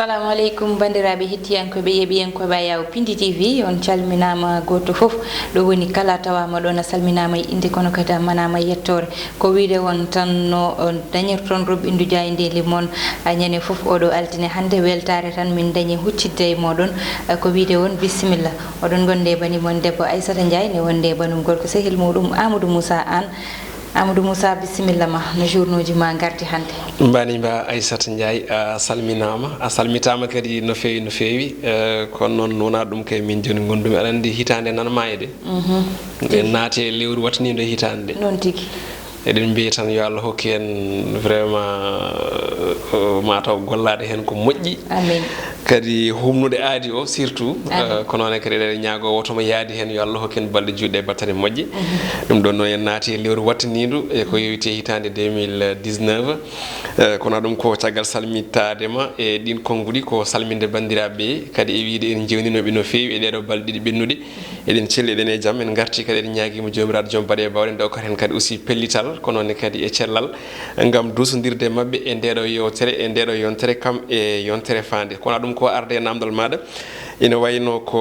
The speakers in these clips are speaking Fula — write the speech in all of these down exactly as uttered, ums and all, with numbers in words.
Assalamu aleykum, banndiraaɓe hettiyankooɓe, yeeɓiyankooɓe Ayaw Pindi T V, on calminaama gooto fof ɗo woni kala, a tawaama ɗoon, a salminaama e innde, kono kadi a manaama e yettoore. Ko wiyde on tan no, on dañirton roɓɓindu jaayndeeli mon, a, ñande fof oɗo altine. Hannde weltaare tan min dañi huccitde e mooɗon, a, ko wiyde on bisimilla. Oɗon ngondi e banndi mon debbo Aissata Ndiaye, ne wondi e banndum gorko sehil muɗum Amadou Moussa Anne. Amadou Moussa, bisimilla ma, no journaux ji ma ngardi hannde? Mbaɗi mba Aissata Ndiaye, a salminaama, a salmitaama kadi no feewi, no feewi. Eh, kono noon, wonaa ɗum kay min jooni ngondumi. Aɗa anndi hitaande nan maayi de. Mhm. En naati e lewru wattiniindo hitaande de. Noon tigi. Eɗen mbiya tan yo Allah hokku en vraiment, eh, mataw gollaade heen ko moƴƴi. Amin. Kadi humnude aadi o surtout, amin, eh, ko noon kadi eɗen ñaagoo woto mo yaadi heen, yo Allah hokku en balɗe juutɗe e battane moƴƴe. Mhm. Ɗum ɗoon noon en naati e lewru wattiniindu e ko yowiti e hitaande deux mille dix-neuf. Eh, kono ɗum ko caggal salmitaade ma e ɗiin konnguɗi, ko salminde banndiraaɓe ɓe, kadi e wiyde en njeewniino ɓe no feewi e ɗeeɗo balɗe ɗiɗi ɓennuɗe. Eɗen celli, eɗen e jam, en ngarti kadi, eɗen ñaagiima Joomiraaɗo Joom baɗe baawɗe nde okkata en kadi aussi pellital, kono noon kadi e cellal, ngam duusondirde e maɓɓe e ndeeɗo yewtere, e ndeeɗo yontere, kam e yontere faande. Kono ɗum ko arde e naamndal maaɗa. Ina wayno ko,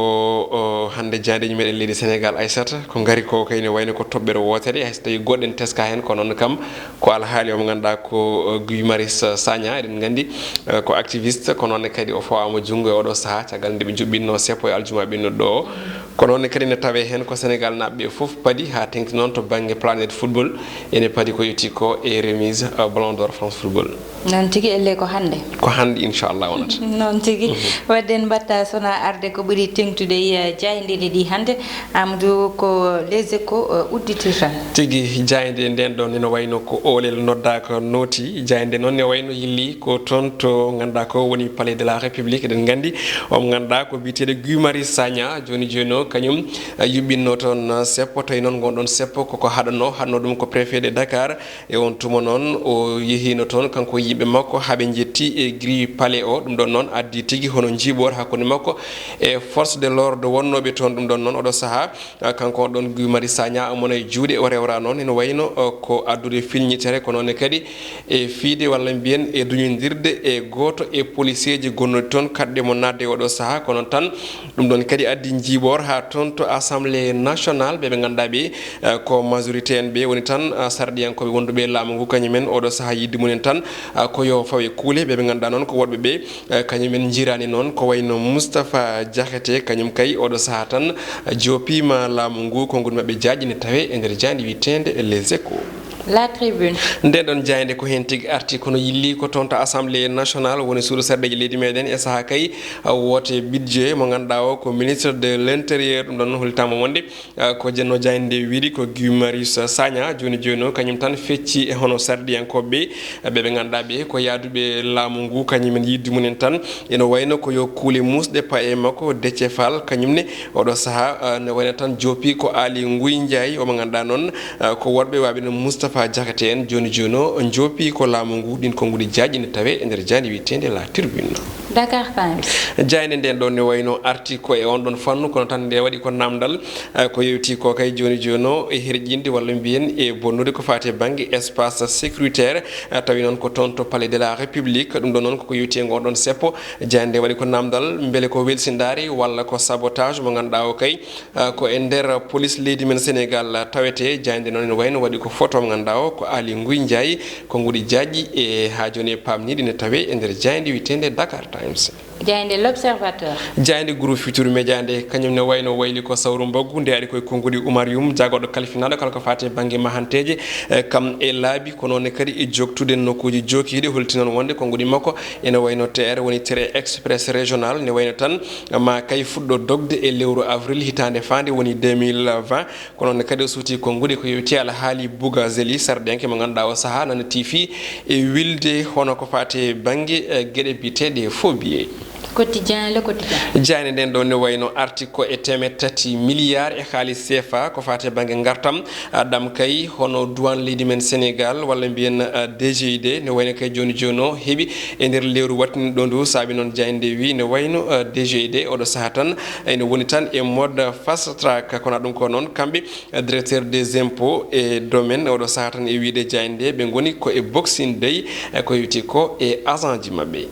o, hannde jaayndeeji meɗen leydi Senegaal, Aissata, ko ngari ko kay ina wayno ko toɓɓere wootere, hay so tawii goɗɗen teska heen, kono noon kam ko alhaali o mo ngannduɗaa ko, o, Guy Marius Sagna, eɗen nganndi, eh, ko activiste, kono noon kadi o fawaama junngo e oɗo sahaa, caggal nde ɓe njuɓɓinno seppo e aljuma ɓennuɗo o. Kono noon kadi ne tawee heen ko Senegaal naaɓe ɓe fof padi, haa teŋti noon to bannge Planet Football, ene padi ko yowiti ko e remise, eh, Ballon d'Or France Football. Noon tigi, elle ko hannde? Ko hannde, inchallah, wonata. Noon tigi. Mhm. Wadde en mbaɗta sona arde ko ɓuri teŋtude e, eh, jaayndeeji ɗi hannde. Amadou, ko Les Échos, eh, udditirta. Tigi, jaaynde nden ɗon ene wayno ko oolel noddaaka nooti. Jaaynde noon ne wayno yilli ko toon to ngannduɗaa ko woni Palais de la République. Eɗen nganndi o mo ngannduɗaa ko biyeteeɗo Guy Marius Sagna, jooni jooni o kañum, eh, yuɓɓinno toon, eh, seppo. Tawi noon ngon ɗon seppo koko haɗanoo, haɗanoo ɗum ko préfet de Dakar. E on tuma noon, o yehiino toon, kanko e yimɓe makko, haa ɓe njetti e grille palais o. Ɗum ɗon noon addi tigi hono njiiɓoor hakkunde makko e force de l'ordre wonnooɓe toon. Ɗum ɗon noon, oɗo sahaa, ah, kanko on ɗon Guy Marius Sagna, omo e juuɗe, o rewra noon, ene wayno, oh, ko addude filñitere, ko noon ne kadi e fiyde walla mbiyen e duñondirde e gooto e policier ji gonnuɗi toon, kaɗɗe mo naatde e oɗo sahaa. Kono tan, ɗum ɗon kadi addi njiiɓoor haa toon to Assemblée nationale, ɓe ɓe ngannduɗaa ɓe, eh, ko majorité en ɓe woni tan, eh, sarɗiyankooɓe wonduɓe e laamu ngu, kañum en oɗo sahaa yiɗde mum en tan, eh, ko yo fawe kuule. Ɓe ɓe ngannduɗaa noon ko woɗɓe ɓe, eh, kañum en njiraani noon ko wayno Moustapha Diakhaté, kañum kay oɗo sahaa tan, eh, joopiima laamu ngu, konguɗi maɓɓe jaaƴi ne tawee e nder jaaynde wiyeteende Les Échos. La Tribune. Nden ɗon jaaynde ko heen tigi arti, kono yilli ko toon to Assemblée nationale woni suudu sarɗeeji leydi meɗen e sahaa kay, ah, woote budget mo ngannduɗaa o ko ministre de l'intérieur, ɗum ɗon hollitaama wonde, ah, ko jenno jaaynde nde wiyri ko Guy Marius Sagna, jooni jooni o kañum tan fecci e hono sarɗiyankooɓe ɓe, ɓe ɓe ngannduɗaa ɓe ko yaaduɓe laamu ngu, kañum en yiɗde mum en tan ene wayno ko yo kuule muusɗe paye makko. Déthié Fall kañum ne oɗo sahaa, ah, ne wayno tan joopi ko Aly Ngouille Ndiaye, omo ngannduɗaa noon, ah, ko woɗɓe waaɓe no Moustapha Diakhaté en, jooni jooni o joopi ko laamu ngu. Ɗin konguɗi jaaƴi ne tawee e nder jaaynde wiyeteende La Tribune. Dakar Times. Jaaynde nden ɗon ne wayno arti ko e on ɗon fannu, kono tan nde waɗi ko namdal, ah, ko yewti ko kay jooni jooni o e herƴinde walla mbiyen e bonnude ko faati e bannge espace sécuritaire, ah, tawi noon ko toon to Palais de la République. Ɗum ɗon noon koko yewti e ngon ɗon seppo. Jaaynde waɗi ko namdal, mbele ko welsindaari walla ko sabotage mo ngannduɗaa o kay, ah, ko e nder police leydi men Senegaal tawetee. Jaaynde noon ene wayno waɗi ko photo mo ngannduɗaa o ko Aly Ngouille Ndiaye, konguɗi jaaƴi e haa jooni e paamniiɗi ne tawee e nder jaaynde wiyeteende Dakar Times. Jaaynde L'Observateur. Jaaynde Groupe Futurs Médias nde, kañum ne wayno wayli ko sawru mbaggu, nde ari koye konguɗi Oumar Youm, jaagorɗo kalfinaaɗo kala ko faati e bannge mahanteeje, eh, kam e laabi, ko noon ne kadi e joktude nokkuuji jookiiɗi, holti noon wonde konguɗi makko ene wayno T R woni train express régional, ne wayno tan ma kay fuɗɗo dogde e lewru avril hitaande faande woni deux mille vingt. Kono ne kadi o suuti konguɗi ko yewti alhaali Bougazelli, sarɗiyanke mo ngannduɗaa o sahaa nana tiifi e wilde hono ko faati e bannge, eh, geɗe biyeteeɗe faux billets. Quotidien, Le Quotidien. Jaaynde nden ɗo ne wayno arti ko e teemeɗɗe tati milliards e haalis C F A ko faati e bannge ngartam, ah, ɗam kay hono douane leydi men Senegaal walla mbiyen, ah, D G I D, ne wayno kay jooni jooni o heɓi e nder lewru wattiniiɗo ndu. Saabi noon jaaynde nde wi ne wayno, ah, D G I D oɗo sahaa tan ene woni tan e mode fast track, kono ɗum ko noon kamɓe, eh, directeur des impôts et domaines, oɗo sahaa tan e wiyde jaaynde nde ɓe ngoni ko e Boxing Day, eh, ko yewti ko e agent ji maɓɓe.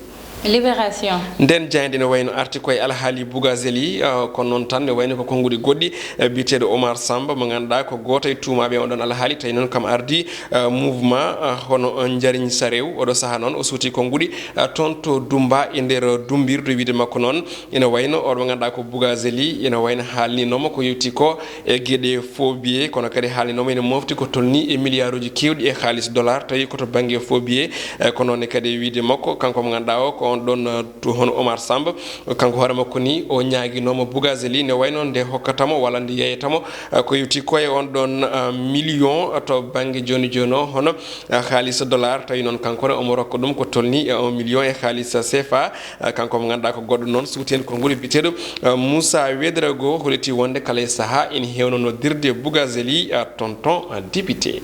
Libération. Nden jaaynde ne wayno arti koye alhaali Bougazelli, uh, kono noon tan ne wayno ko konnguɗi goɗɗi, uh, biyeteeɗo Omar Samba mo ngannduɗaa ko gooto e tuumaaɓe on ɗon alhaali, tawi noon kam ardi, uh, mouvement, uh, hono, uh, njariñ sa rew. Oɗo sahaa noon o suuti konnguɗi, uh, toon to Dumba e nder, uh, dumbirdu wiyde makko noon. Ina wayno oɗo mo ngannduɗaa ko Bougazelli, ina wayno haalninooma ko yowti ko e geɗe faux billets, kono kadi haalninooma ina mofti ko tolni e milliarduji keewɗi e haalis dollar, tawi ko to bannge faux billets. Eh, ko noon ne kadi e wiyde makko, kanko mo ngannduɗaa o ko on ɗon, eh, to hono Omar Samba, kanko hoore makko ni o ñaaginoma Bougazelli ne wayno nde hokkatamo walla nde yeeyatamo, eh, ko yowti ko e on ɗon, eh, million to bannge jooni jooni o, hono, eh, haalis dollar, tawi noon kanko ne omo rokka ɗum ko tolni e un million e haalis C F A. Eh, kanko mo ngannduɗaa ko goɗɗo noon suuti heen konnguɗi biyeteeɗo, eh, Moussa Ouédraogo, holliti wonde kala e sahaa ina heewno noddirde Bougazelli, eh, tonton, eh, député.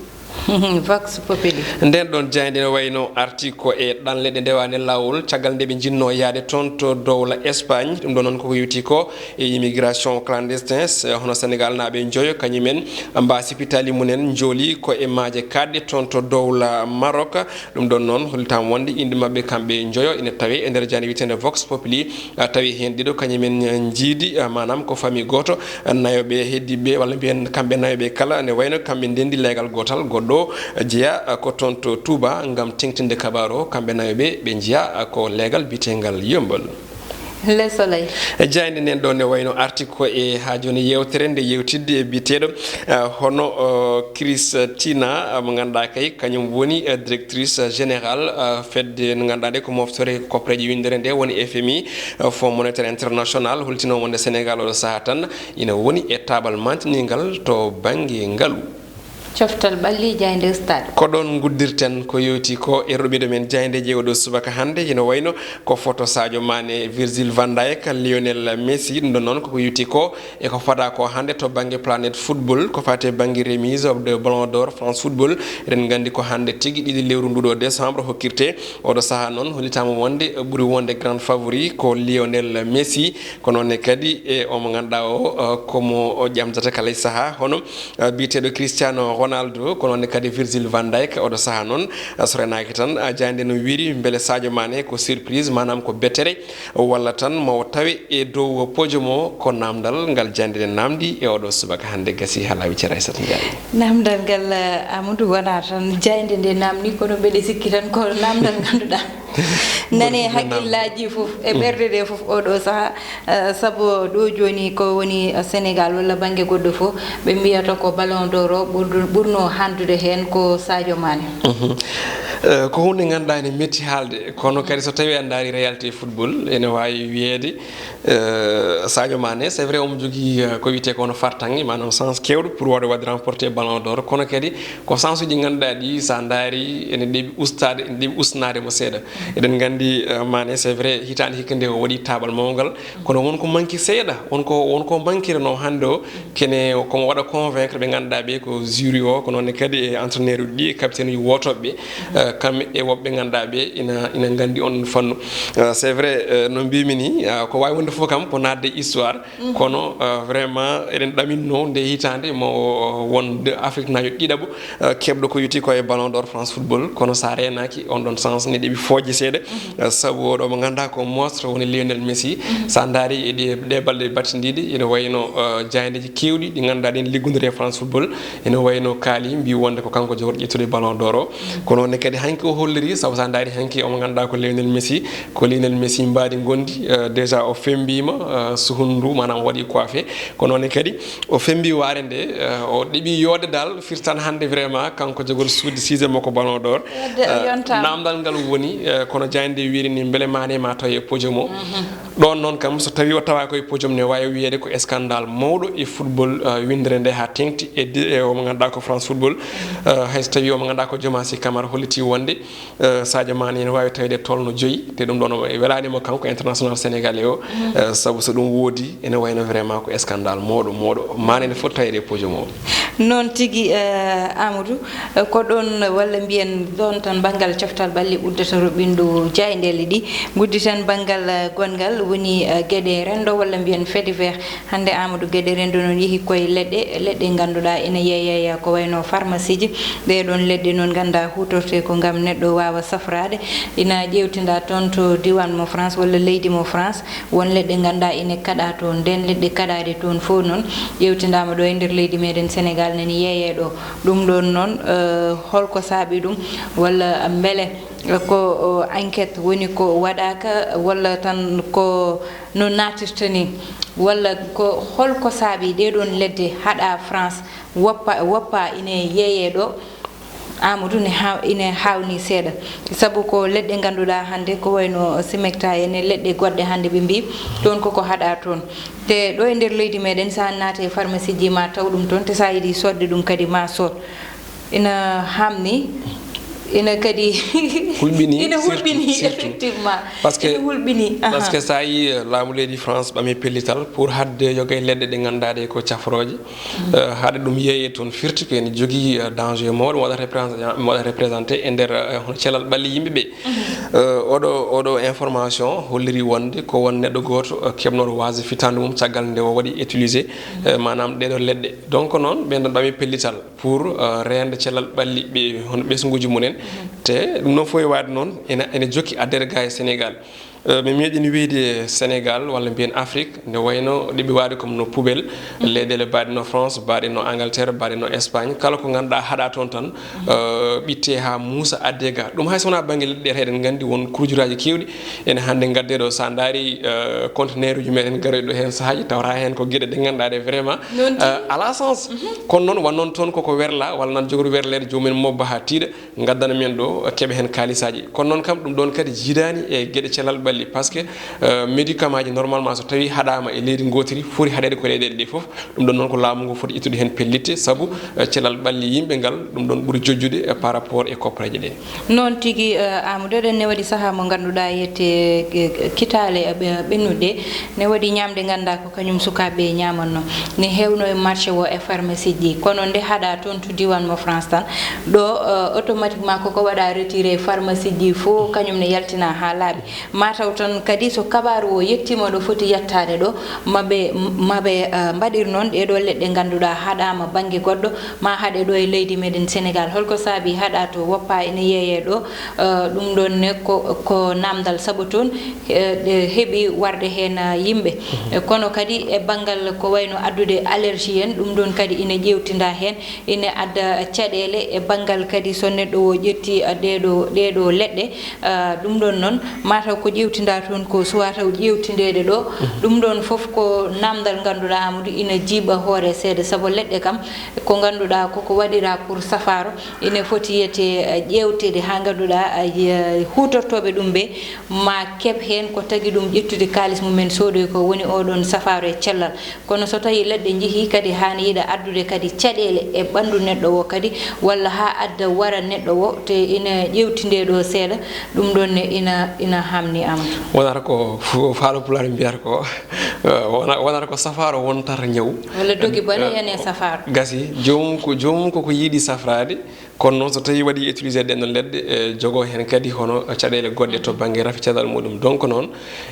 Vox Populi. Nden ɗon jaaynde ne wayno arti ko e ɗanle ɗe ndewaani laawol caggal nde ɓe njinnoo yahde toon to dowla Espagne. Ɗum ɗon noon koko yowti ko e immigration clandestin, s-, hono Sénégal naaɓe njoyo kañumen mbaasi pitaali mumen njooli ko e maaje kaaɗɗe toon to dowla Maroc. Ɗum ɗon noon hollitaama wonde inɗe maɓɓe kamɓe njoyo ina tawee e nder jaaynde wiyeteende Vox Populi, ah, tawi heen ɗiɗo kañumen njiidi, ah, maanaam ko famille gooto, ah, nayo ɓe heddiiɓe walla mbiyen kamɓe nayo ɓe kala ne wayno kamɓe ndenndi leegal gootal, goɗɗo, ah, jeyaa, ah, ko toon to Touba ngam teŋtinde kabaaru o, kamɓe nayo ɓe ɓe njeyaa, ah, ko leegal biyeteengal Yommbal. Le Soleil. Jaaynde nden ɗo ne wayno arti ko e haa jooni yeewtere nde yewtidde e biyeteeɗo, eh, hono, eh, Christina, eh, mo ngannduɗaa kay kañum woni, eh, directrice générale, eh, fedde nde ngannduɗaa nde ko moftore koppareeji winndere nde woni F M I, eh, Fonds Monétaire International, holtino wonde Sénégal oɗo sahaa tan ina woni e taabal mantiningal to bannge ngalu. Coftal ɓalli jaaynde Stade. Ko ɗoon nguddirten ko yowti ko e ruɓiiɗo men jaayndeeji oɗo subaka hannde, ina wayno ko photo Sadio Mané, Virgil van Dijk, Lionel Messi, ɗum ɗon noon koko yowti ko e ko fada ko hannde to bannge Planet Football, ko faati e bannge remise of the Ballon d'Or France Football. Eɗen nganndi ko hannde tigi ɗiɗi lewru nduɗo décembre hokkirte. Oɗo sahaa noon hollitaama wonde ɓuri wonde grand favori ko Lionel Messi, ko noon ne kadi e omo ngannduɗaa o, eh, ko mo o ƴamtata kala e sahaa, hono, eh, biyeteeɗo Cristiano Ronaldo, ko noon ne kadi Virgil van Dijk. Oɗo sahaa noon, eh, so renaaki tan, eh, jaaynde no wiiri mbele Sadio Mané ko surprise, maanaam ko bettere, walla tan mo tawe e dow podium o, ko naamndal ngal jaaynde nde naamndi e oɗo subaka hannde gasi haa laaɓi, ceerno Aissata Ndiaye. Naamndal ngal, eh, Amadou wonaa tan jaaynde nde naamndi, kono mbeɗe sikki tan ko naamndal ngannduɗaa. Nane hakkillaaji fof e ɓerɗe ɗe fof oɗo sahaa, eh, sabu ɗo jooni ko woni, eh, Sénégal walla bannge goɗɗo fof, ɓe mbiyata ko Ballon d'Or o ɓurdu-, ɓurno hanndude heen ko Sadio Mané. Mhm. Eh, ko huunde ngannduɗaa ene metti haalde, kono kadi so tawii a ndaari réalité football, ene waawi wiyeede, eh, Sadio Mané, c'est vrai, omo jogii, eh, ko wiyetee ko hono fartaŋŋe, maanaam chance keewɗo pour waawde waɗde remporté Ballon d'Or, kono kadi ko chance uji ngannduɗaa ɗi, so a ndaari, ene ɗeɓi ustaade, ene ɗeɓi ustanaade mo seeɗa. Eɗen nganndi, eh, Mané, c'est vrai, hitaande hikka nde o waɗi taabal mawngal, kono won ko manki seeɗa, won ko, won ko mankirano hannde o, kene ko mo waɗa convaincre ɓe ngannduɗaa ɓe ko jury o, ko noon ne kadi e entraîneur uji ɗi, e capitaine uji wootooɓe ɓe, eh, kamɓe e woɓɓe ngannduɗaa ɓe ina, ina nganndi on fannu. Eh, c'est vrai, eh, no mbimi ni, ah, ko waawi wonde fof kam ko naatde histoire, kono, eh, vraiment eɗen ɗaminno nde hitaande mo won de Afrique nayo ɗiɗaɓo, eh, keɓɗo ko yowti ko e Ballon d'Or France Football, kono so a reenaaki on ɗon chance ne ɗeɓi fooƴde seeɗa, eh, sabu oɗo mo ngannduɗaa ko monstre woni Lionel Messi. So a ndaari e ɗe, ɗe balɗe battindiiɗe, ene wayno, eh, jaayndeeji keewɗi ɗi ngannduɗaa ɗen liggondiri e France Football, ene wayno kaali mbi wonde ko kanko jogorɗo ƴettude Ballon d'Or o. Kono ne kadi hanki o holliri, sabu so a ndaari hanki omo ngannduɗaa ko Lionel Messi, ko Lionel Messi mbaadi ngondi, eh, déjà o fembiima, eh, suhundu, maanaam o waɗi coiffé. Kono ne kadi o fembi waare nde, eh, o ɗeɓi yooɗe dal, firtan hannde vraiment kanko jogorɗo suuɗi sixième makko Ballon d'Or. Wadde o, eh, yontaama. Naamndal ngal woni, eh, kono jaaynde wiiri ni mbele Mané ma taw e podium o. Mhm. Ɗoon noon kam so tawii o tawaaki e podium ne waawi wiyeede ko scandale mawɗo e football, eh, winndere nde haa teŋti e di-, e omo ngannduɗaa ko France Football. Eh, hay so tawii omo ngannduɗaa ko Diomansy Kamara holliti wonde, eh, Sadio Mané ene waawi tawde tolno joyi, te ɗum ɗoon o welaani mo kanko international sénégalais o, eh, sabu so ɗum woodi ene wayno vraiment ko scandale mawɗo, mawɗo. Mané ene foti tawde e podium o. Noon tigi, eh, Amadou, eh, ko ɗoon walla mbiyen ɗoon tan banngal coftal ɓalli uddata ruɓɓindu jaayndeeji ɗi, ngudditen banngal, eh, gonngal. woni, eh, geɗe renndo walla mbiyen fait divers. Hannde Amadou, geɗe renndo noon yehi koye leɗɗe, leɗɗe ngannduɗaa ina yeeyeeya ko wayno pharmacie ji. Ɗee ɗoon leɗɗe noon nganndaa huutortee ko ngam neɗɗo waawa safraade. Ina ƴeewtindaa toon to diiwaan mo France walla leydi mo France, won leɗɗe nganndaa ina kaɗaa toon. Ndeen leɗɗe kaɗaaɗe toon fof noon ƴeewtindaama ɗo e nder leydi meɗen Sénégal nani yeeyee ɗo. Ɗum ɗoon noon, eh, holko saabi ɗum? Walla mbele ko, o, enquête woni ko waɗaaka, walla tan ko no naatirta ni, walla ko holko saabi ɗee ɗoon leɗɗe haɗaa France, woppa, woppa ine yeeyee ɗo? Amadou ne ha-, ine haawni seeɗa, sabu ko leɗɗe ngannduɗaa hannde ko wayno Simecta en e leɗɗe goɗɗe hannde ɓe mbii toon koko haɗaa toon. Te ɗo e nder leydi meɗen, so a naati e pharmacie ji ma taw ɗum toon, te so a yiɗi soodde ɗum kadi ma sood. Ina haamni, ina kadi hulɓini, ina surtout, hulɓini, surtout. Effectivement. Parce que, ina hulɓini, aha. Parce que so a yii, eh, laamu leydi France ɓami pellital pour haɗde yoga e leɗɗe ɗe ngannduɗaa ɗe ko cafrooje. Mhm. Eh, haɗa ɗum yeeyee toon firti ko ene jogii, eh, danger mawɗo, mi waɗa représent-, mi waɗa représenté e nder, eh, hono cellal ɓalli yimɓe ɓe. Mhm. Eh, oɗo, oɗo information holliri wonde ko won neɗɗo gooto, eh, keɓnooɗo waasde fitaandu mum caggal nde o waɗi utilisé, eh, maanaam ɗeɗo leɗɗe. Donc noon, ɓen ɗon ɓami pellital pour, eh, reende cellal ɓalli ɓe, hono ɓesnguuji mumen. Mhm. Te ɗum noon fof e waɗde noon, ene, ene jokki addeede ga e Sénégal. Eh, mi meeɗi wiyde Sénégal, walla mbiyen Afrique, nde wayno ɗi ɓe waɗi comme no poubelle, leyɗeele mbaɗe no France, mbaɗe no Angleterre, mbaɗe no Espagne, kala ko ngannduɗaa haɗa toon tan, eh, ɓitte haa muusa adde ga. Ɗum hay so wonaa bannge leɗɗe ɗe, eɗen nganndi won kurujuraaji keewɗi ene hannde ngadde ɗo. So a ndaari, eh, conteneur uji meɗen garoy ɗo heen sahaaji, tawata heen ko geɗe ɗe ngannduɗaa ɗe vraiment, noon tigi, eh, alaa sens. Mhm. Kono noon, won noon toon koko werla, walla nan jogori werleede, joomum en mobba haa tiiɗa, ngaddana men ɗo, keɓa heen kaalisaaji. Kono noon kam, ɗum ɗoon kadi jiidaani e geɗe cellal ɓalli, parce que, eh, médicament ji normalement so tawii haɗaama e leydi ngootiri, foti haɗeede ko leyɗeele ɗe fof. Ɗum ɗoon noon ko laamu ngu foti ittude heen pellitte, sabu, eh, cellal ɓalli yimɓe ngal, ɗum ɗoon ɓuri jojjude, eh, par rapport e koppareeje ɗe. Noon tigi, eh, Amadou, eɗen ne waɗi sahaa mo ngannduɗaa yette, eh, kitaale, eh, ɓe-, ɓennuɗe, ne waɗi ñaamde nganndaa ko kañum sukaaɓe ñaamatno. Ne heewno e marché o e pharmacie ji, kono nde haɗa toon to diiwaan mo France tan, ɗo, eh, automatiquement koko waɗa retiré pharmacie ji fof, kañum ne yaltina haa laaɓi. Mataw tan kadi so kabaaru o yettiima ɗo foti yettaade ɗo, maɓe, maɓe, eh, mbaɗir noon ɗee ɗoo leɗɗe ngannduɗaa haɗaama bannge goɗɗo, ma haɗe ɗo e leydi meɗen Sénégal. Holko saabi haɗa to woppa ene yeeyee ɗo? Eh, ɗum ɗoon ne ko, ko naamndal, sabu toon, eh, ɗe heɓi warde heen, eh, yimɓe. Mhm. Eh, kono kadi e banngal ko wayno addude allergie en, ɗum ɗoon kadi ina ƴeewtinda heen, ina adda caɗeele e banngal kadi so neɗɗo o ƴetti, eh, ɗee ɗoo, ɗee ɗoo leɗɗe. Ah, ɗum ɗoon noon, mataw ko ƴeewtinda toon ko suwa taw ƴeewtindeede ɗo. Mhm. Ɗum ɗoon fof ko naamndal ngannduɗaa, Amadou, ina jiiɓa hoore seeɗa, sabu leɗɗe kam ko ngannduɗaa koko waɗira pour safaaro, ina foti yete, eh, ƴeewteede haa ngannduɗaa, eh, huutortooɓe ɗum ɓe ma keɓ heen ko tagi ɗum ƴettude kaalis mumen soodoy ko woni oɗoon safaaro e cellal. Kono so tawii leɗɗe njehii kadi haa ne yiɗa addude kadi caɗeele e ɓanndu neɗɗo o kadi, walla haa adda wara neɗɗo o, te ina ƴeewtindee ɗo seeɗa, ɗum ɗoon ne ina, ina haamni, Amadou. Wonata ko fu-, faalo Pulaar mbiyata ko, eh, wona-, wonata ko safaaro wontata ñaw. Walla dogi bone, eh, yani e safaaro. Gasi, joomum ko, joomum ko ko yiɗi safraade, kono noon, so tawii waɗii utilisé ɗeen ɗoon leɗɗe, e jogoo heen kadi hono caɗeele goɗɗe to bannge rafi cellal muɗum. Donc noon,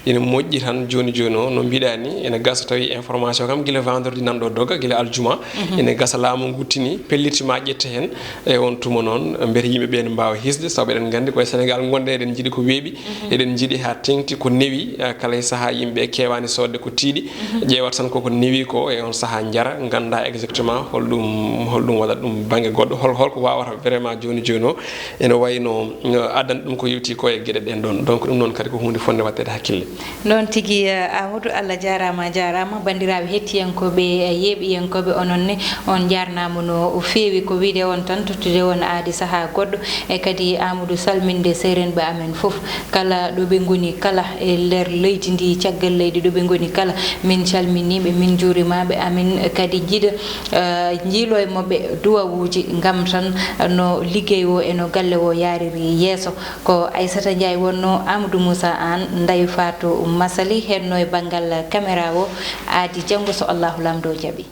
ina moƴƴi tan jooni jooni o, no mbiɗaa ni, ina gasa so tawii information kam gila vendredi nan ɗo doga, gila aljuma, mhm, ina gasa laamu ngu tini, pellitte ma ƴette heen. E on tuma noon, mbete yimɓe ɓee ne mbaawa hisde, sabu eɗen nganndi ko e Sénégal ngonɗen, eɗen njiɗi ko weeɓi, mhm, eɗen njiɗi haa teŋti ko newi, eh, kala e sahaa yimɓe keewaani soodde ko tiiɗi. Mhm. Ƴeewata tan koko newi ko e on sahaa, njara, ngannda exactement holɗum, holɗum waɗata ɗum bannge goɗɗo, hol, holko waawata vraiment jooni jooni o. Ene wayi no, eh, addani ɗum ko yewti ko e geɗe ɗeen ɗoon. Donc ɗum noon kadi ko huunde fotnde waɗteede hakkille. Noon tigi, eh, Amadou, Allah jaaraama, a jaaraama. Banndiraaɓe hettiyankooɓe, eh, yeeɓiyankooɓe, onon ne, on njaarnaama no feewi. Ko wiyde on tan, tottude on aadi sahaa goɗɗo, e kadi Amadou salminde seerenɓe amen fof. Kala ɗo ɓe ngoni kala e nder leydi ndi, caggal leydi ɗo ɓe ngoni kala, min calminii ɓe, min njuuriima ɓe. Amin kadi njiɗa, eh, njiilo e maɓɓe duwawuuji ngam tan no liggey o e no galle o yaariri yeeso. Ko Aissata Ndiaye wonnoo, Amadou Moussa Anne, Ndeye Fatou Massaly heednoo e banngal caméra o. Aadi janngo so Allahu Laamɗo jaɓi.